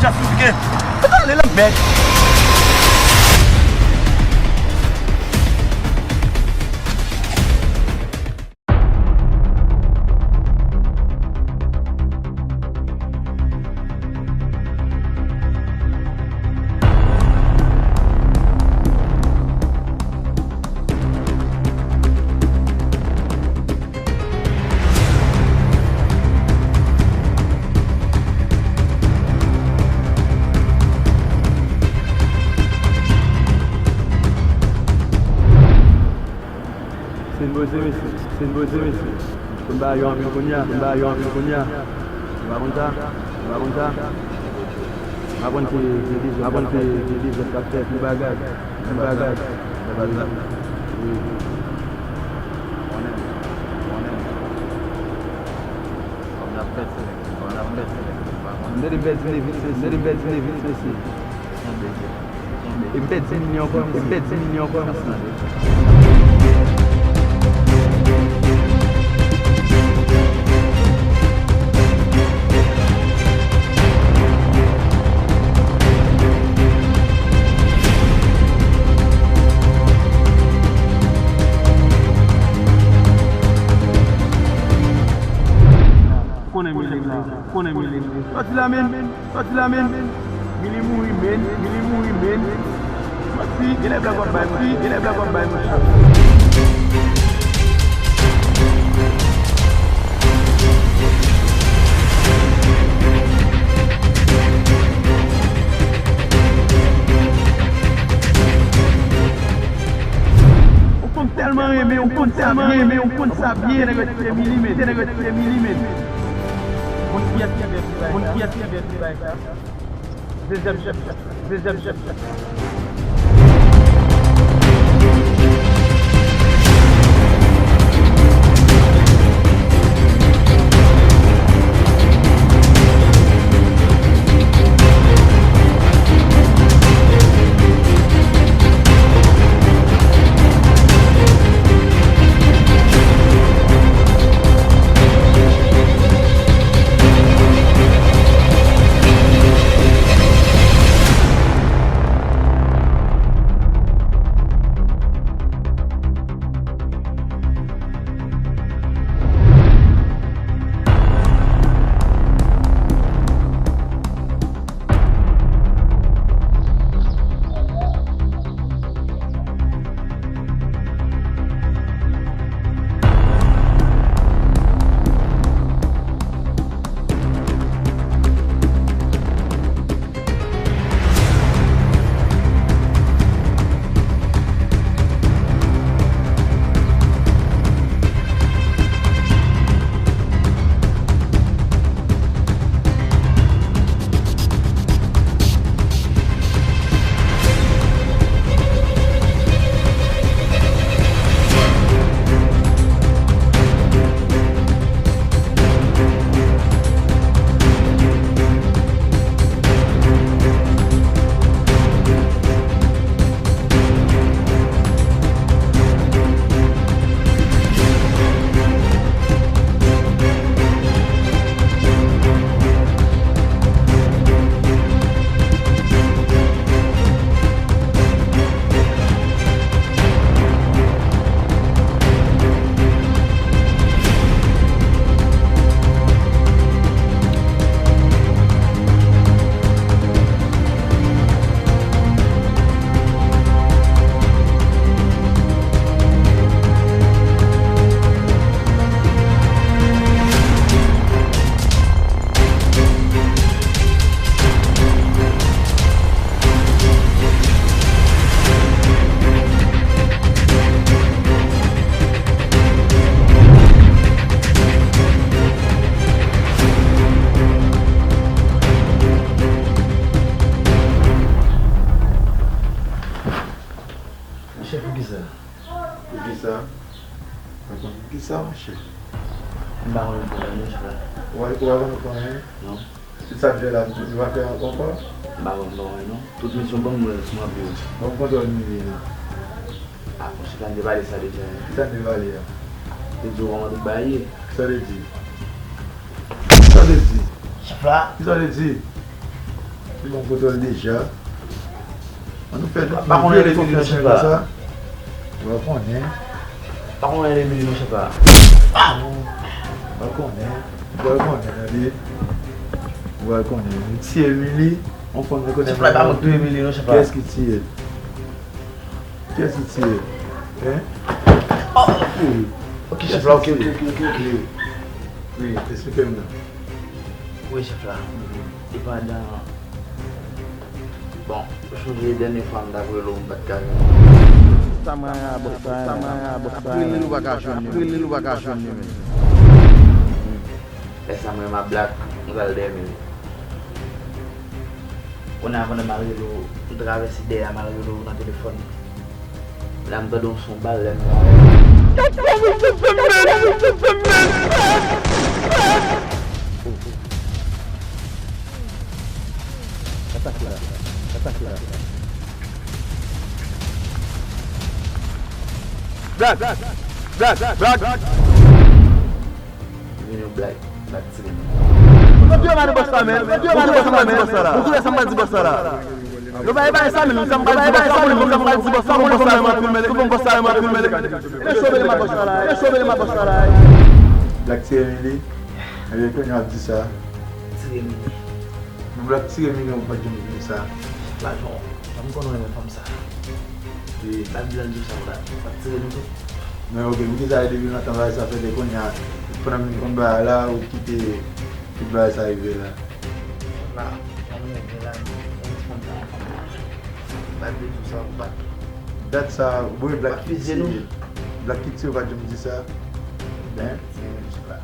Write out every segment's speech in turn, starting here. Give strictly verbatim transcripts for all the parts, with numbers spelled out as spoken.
Afriken. Mwen tande lanmèd. Se n boze, mesye. Se n boze, mesye. Konn bagay yo anpil kounye a, konn bagay yo anpil kounye a. Ou pa konn sa? Ou pa konn sa? M aprann se, se de jèn, m aprann se, se de jèn k ap fè pil bagay. Pil bagay. Wi. Konnen, konnen. Kòm n ap fè se, kòm n ap fè se, ou pa konn. N te pèdi Nevis, mesye. N te pèdi Nevis, mesye. E m pèdi milyon ankò, e m pèdi milyon ankò, mesye. Konnen Mili la, konnen Mili la. Sòti la menm. Sòti la menm. Mili mouri menm, Mili mouri menm. Sòti, genlè blag w ap bay, sòti, genlè blag w ap bay, monchè. Ou konn tèlman renmen, ou konn tèlman renmen, ou konn sa byen, nèg yo te Mili menm, nèg yo te Mili menm. Moun kiyès ki vle ti bagay sa? Dezyèm chèf, dezyèm chèf. Chèf, poukisa? Poukisa? Mwen konn poukisa, monchè. M pa konnen pou anyen, chèf la. Ou pa, ou pa konnen pou anyen? Non. Se sa k fè la, nou pa fè ankò? M pa konnen pou anyen, non. Tout misyon ban m, mwen, mwen ap jwe. Ban m kontwòl Mili, non. Ah, monchè, sa n te pale sa deja, hein. Kisa n te pale a? Te di w kòman tout bagay ye. Kisa w te di? Kisa w te di? Chèf la. Kisa w te di? Bon kontwòl deja. An nou fè nou vyole konfyans nan sa. Ou pa konnen. Pa konnen Emily, non, chèf la. Ou pa konnen. Ou pa konnen, tande. Ou pa konnen. M tiye Emily, on fanm nou konnen. Chèf la pa mwen ki tiye Emily, non, chèf la. Kiyès ki tiye l? Kiyès ki tiye l? Hein? Oh! Ok, chèf la, ok, ok, ok, ok, ok. Wi, wi, eksplike m non. Wi, chèf la. Mhm. E pandan, bon, ou sonje dènye fwa m t ap rele w, m pa t ka jwenn ou. Sa mwen a bòs la, sa mwen a bòs la. Ap rele l ou pa ka jwenn li, ap rele l ou pa ka jwenn li menm. Lè sa mwen m ap Black, m pral dèyè Emily. Kounye a pandan m al rele w, m travèse dèyè a, m al rele w nan telefòn. La m tande yon son bal, lè m travèse. Sa sa ki la? Sa sa ki la? Black! Black! Black! Vini yon Black, Black tire. Yo, yo, mande bòs la, men. Yo, mande bòs la, men. Ou konnen sa m pral di bòs la la. Yo, bay, bay sa, men. Sa m pral di bòs la, men. Sa m pral di bòs la, men. Anpil, men. Anpil, men. Yo, chove le ma bòs la la. Yo, chove le ma bòs la la. Black tire Emily. Ebyen, kounye a ap di sa. Tire Emily. Black tire Emily, ou pa t janm di sa. Black, non. Sa m konnen renmen fanm sa. Wi. Black di l di w sa, Black. Black tire nou tout. Men ok, poukisa depi lontan bagay sa fèt e kounye a, pandan m vin konn bagay la, ou kite tout bagay sa rive la? La, pandan m rive la, m konn fanm nan, fanm nan. Bat de tou sa, ou bat. Dat sa, bon, e Black ki tiye. Black ki tiye, ou pa t janm di sa. Ben, se menm sa la.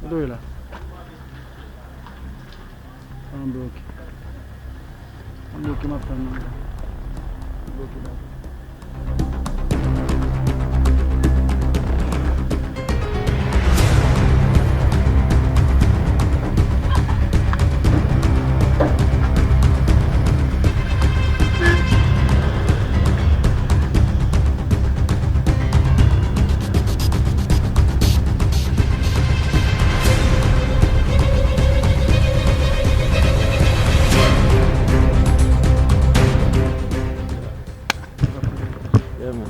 Kote w ye la? An bloke. An bloke, m ap tann nou la. An bloke la. Yeah, man.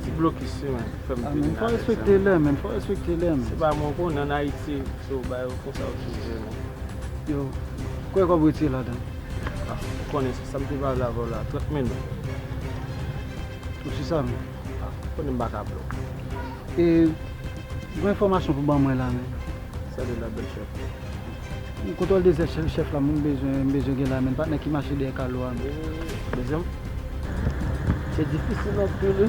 Ti blokis, wi, man. Fè m te vin avèk sa, man. Ah, men, fò respekte lè, men. Fò respekte lè, men. Se pa mwen, ou konnen ann Ayiti, so, bagay yo konsa yo toujou ye, man. Yo, konbyen kòb ou retire ladan? Ah, ou konnen se sa m te pale avè w la, trant mil. Ou si sa, men? Ah, ou konnen m pa ka blòk. E, gen enfòmasyon pou ban mwen la, men. Sa de la bèl chèf. Yon kontwòl dezè chèf, chèf la, m bezwen, m bezwen gen la, men. Patnè ki mache dèyè kalo a, men. Bezwen? Se difisil anpil, wi.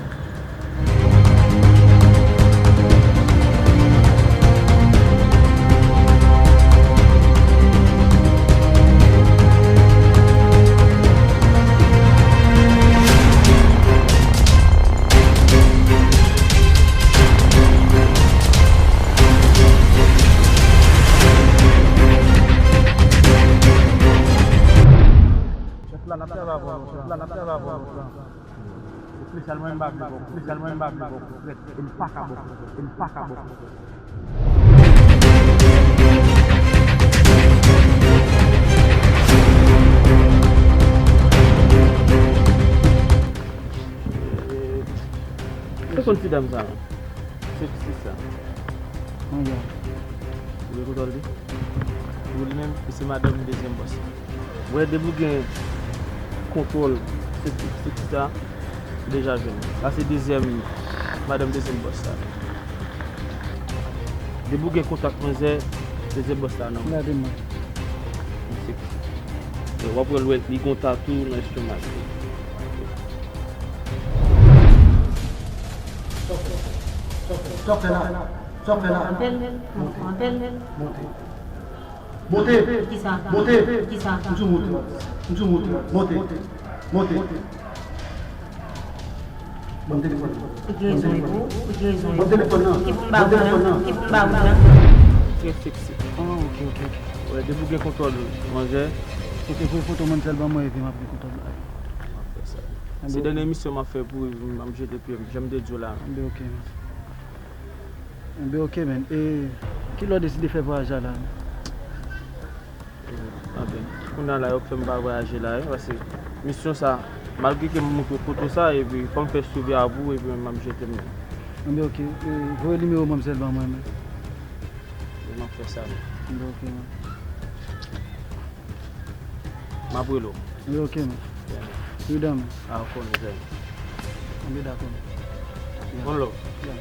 Chèf la, n ap travay avè w lontan. Chèf la, n ap travay avè w lontan. Espesyal mwen, m pa vle bòkò. Espesyal mwen, m pa vle bòkò. E m pa ka bòkò. E m pa ka bòkò. Ou konn ti dam sa, non? Se, se sa. Mwen, ya. Ou gen kontwòl li? Pou li menm, li se madanm dezyèm bòs la. Ou wè, depi w gen kontwòl se, se, se sa, ou deja jwenn. Sa se dezyèm, madanm dezyèm bòs la. Depi w gen kontak manzè, dezyèm bòs la nan men. Gade mwen. Li seksi. E w ap wè l, li gon tatou nan estomak li. Sa w fè? Sa w fè? Sa w ap fè la? Sa w ap fè la? Monte. Monte. Monte. Monte. Monte. M di w monte. M di w monte. Monte. Monte. Ban m telefòn nan. Ban m telefòn nan. Ban m telefòn nan. Ki pou m ba ou la? Ki pou m ba ou la? Trè seksi. Ah, ok, ok, ok. Wè, depi w gen kontwòl manzè. Ok, voye foto manzè ban mwen epi m ap gen kontwòl bagay. M ap fè sa. Si dènye emisyon m ap fè pou ou, m ap jete pye m, jan m te di w la. Enben, ok, man. Enben, ok, man. E kilè w deside fè vwayaj la, la? Anben, kounye a la, yo fè m pa vwayaje la, wi, paske misyon sa, malgre ke m montre foto sa, epi fò m fè swivi a pou, epi m ap jete m. Anben, ok. E, voye nimewo manmzèl ban mwen, men. M ap fè sa, men. Anben, ok, men. M ap rele w. Anben, ok, men. Yeah, men. Pridan, men. A, ou konnen, zèl. Anben, dakò, men. Yeah. One love. Yeah.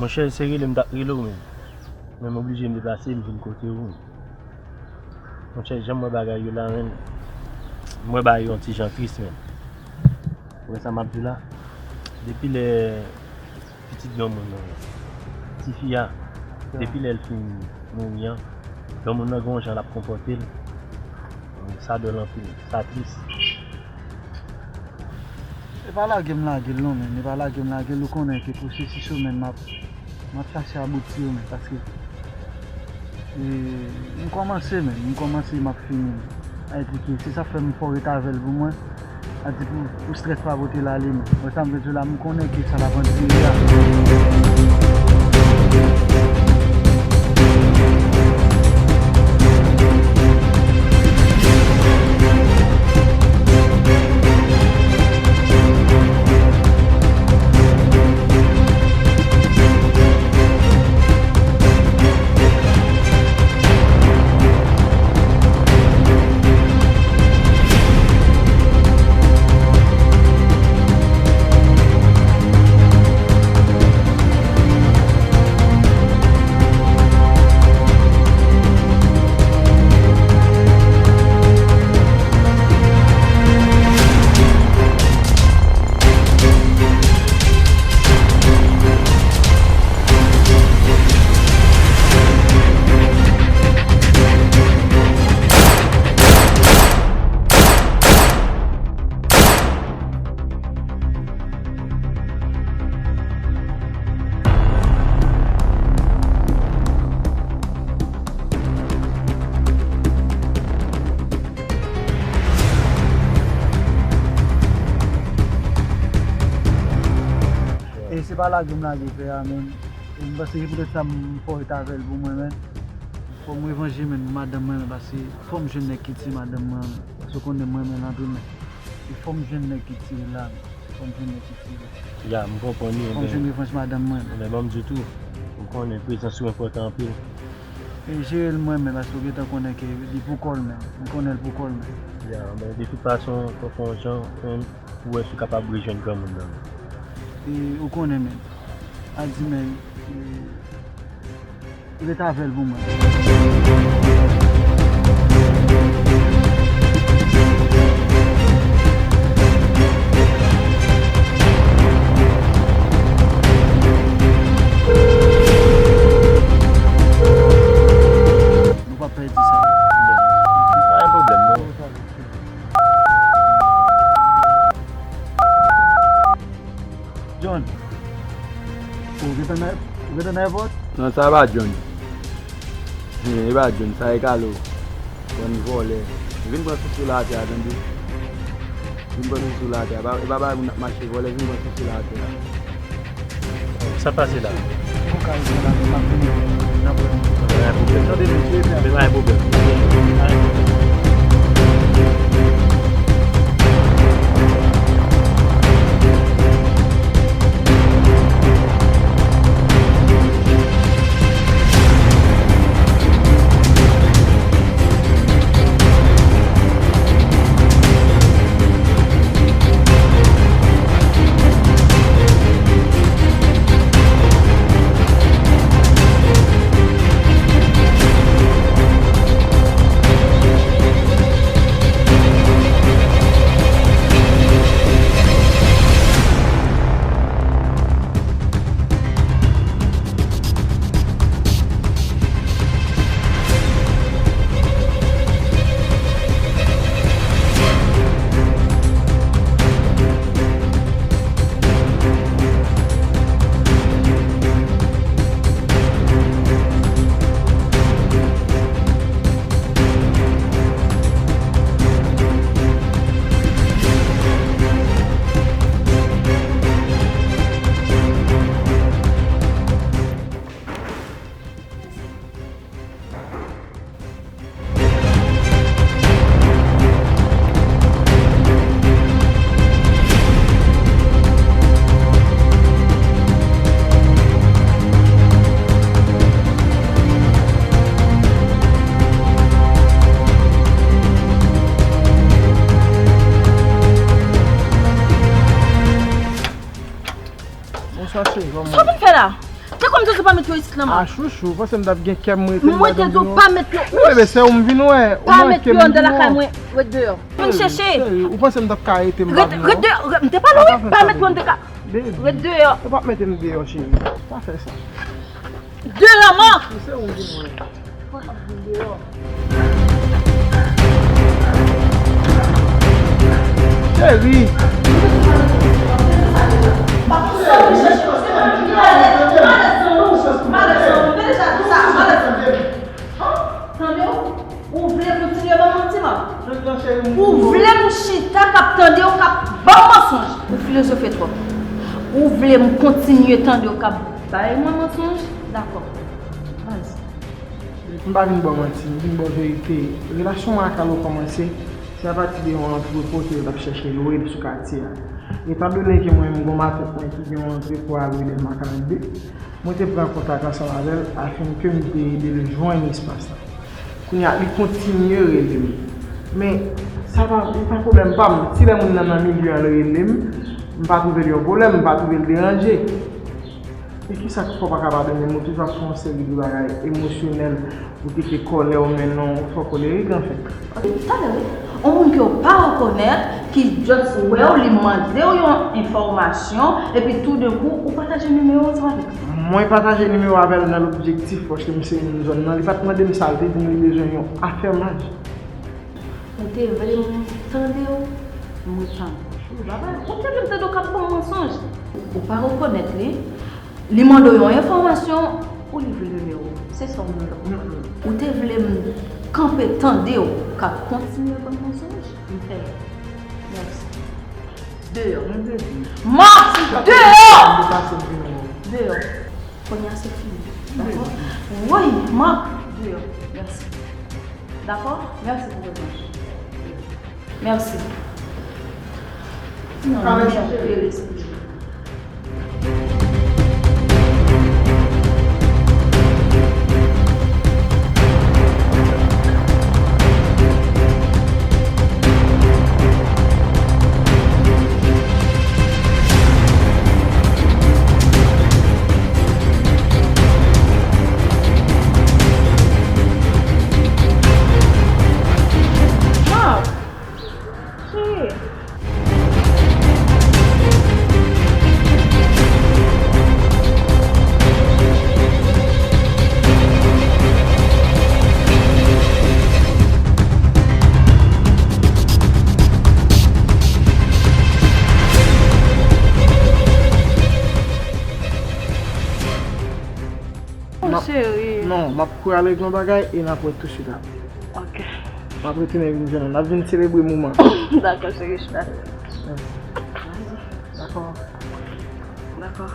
Monchè, se rele m t ap rele w, men. Men m oblije m deplase, m vin kote w. Monchè, jan m wè bagay yo la, men, m wè bagay yo yon ti jan tris, men. Ou wè sa m ap di w la? Depi lè pitit granmoun nan, tifi a, depi lè l fin mouri an, granmoun nan gen yon jan l ap konpòte l. Sa dòl anpil, sa tris. E pa lage m lage l non, men. E pa lage m lage l, ou konnen ke pwosesis yo, men, m ap, m ap chache abouti yo, men, paske, e, m kòmanse, men, m kòmanse, m ap fini, men. Sa vle di ke se sa fè m fè w ret avè l pou mwen. Sa di pou, pou strès pa pote l ale, men. Wè sa m vle di w la, m konnen ke sa l ap andire a. E se pa lage m lage pè a, men m panse se poutèt sa m fè w ret avè l pou mwen, men. Fò m revanje, men, madanm mwen, men, paske fò m jwenn nèg ki tiye madanm mwen, men. Paske w konnen mwen, men, l anpil, men. E fò m jwenn nèg ki tiye l la, men. Fò m jwenn nèg ki tiye l. Ya, m konprann ou, men. Fò m jwenn revanj madanm mwen, men. Men ban m di w tou, ou konnen prezans ou enpòtan anpil. E jere l mwen menm, paske w gentan konnen ke li pou kò l menm. M konnen l pou kò l menm. Ya, men de tout fason, fò w fè yon jan, fè yon, pou w wè si w kapab rejwenn granmoun nan. E ou konnen menm. A di menm, e, ret avè l pou mwen. Nou p ap pèdi sa. Ou gentan nan èpòt? Non, sa e pa John. Hen, e pa John, sa e Kalo. Bann vòlè. Vin pran souf sou latè a, tande. Vin pran souf sou latè a. E pa, e pa bay moun ap mache vòlè, vin pran souf sou latè a. Sa pase la? Bon, kay mwen la, men m ap vini. N ap wè. Pa gen pwoblèm. Tande, mesye, men pa gen pwoblèm. Bonswa, cheri, kòman w ye? Sa w vin fè la? Te kwè m te di w pa met yo isit la, mwen. A, chouchou, ou panse m t ap gen kè m rete m pa janm vin wè w? Mwen te di w pa met yo. Wi, men se ou m vin wè. Pa met yo anndan lakay mwen. Ret deyò. Vin chèche. Cheri, ou panse m t ap ka rete m pa vin wè w? Ret deyò. M te pale wi. Pa met yo anndan ka. Ret deyò. Ou p ap mete m deyò, cheri. Pa fè sa. Deyò, man! Ou se ou vin mwen. Fò n ap vin deyò. Cheri! Tande w? Ou vle kontinye ban m manti, man? Ou vle m chita k ap tande w, k ap ban w mansonj? Ou filozofe twòp. Ou vle m kontinye tande w k ap bay mwen mansonj? Dakò. Vas-y. M pa vin ba w manti, m vin ba w verite. Relasyon mwen ak Alo kòmanse, se apati de yon antrepo ke yo t ap chèche lwe sou katye a. Etandone ke mwen menm gon matant mwen ki gen yon antrepo a lwe Dèlma karannde, mwen te pran kontak ansanm avè l afin ke m te ede l jwenn espas la. Kounye a, li kontinye rele m. Men, sa pa, li pa pwoblèm pa m. Si lè moun nan nan milye a, l rele m, m pa twouve l yon pwoblèm, m pa twouve l deranje. E kisa k fè w pa ka padone m? Ou toujou ap fè yon seri de bagay emosyonèl pou kite kòlè w mennen w twò kolerik, anfèt. Talè wi. Yon moun ke w pa rekonèt, ki just wè w, li mande w yon enfòmasyon, epi toudenkou, ou pataje nimewo ansanm avè l. Mwen pataje nimewo avè l nan lobjektif, paske m se moun zòn nan, li pa t mande m sa, l te di m li bezwen yon afèmaj. Ou te vle m tande w, mwen tande w. Ou te vle m tande w k ap ban m mansonj. Ou pa rekonèt li. Li mande w yon enfòmasyon, ou livre nimewo w. Se sa w mande. Ou te vle m kanpe tande w k ap kontinye ban m mansonj? M fè l. Mèsi. Deyò. Mèsi. Deyò! Deyò. Kounye a se fini. Dakò? Woy, Marc! Deyò. Mèsi. Dakò? Mèsi pou prezans ou. Mèsi. Sinon, mèt pere espri. Cheri. M ap prale gen yon bagay e n ap wè tousuit apre. Ok. M ap retounen vin jwenn ou. N ap vin selebre moman. Dakò, cheri, chita. Dakò. Dakò.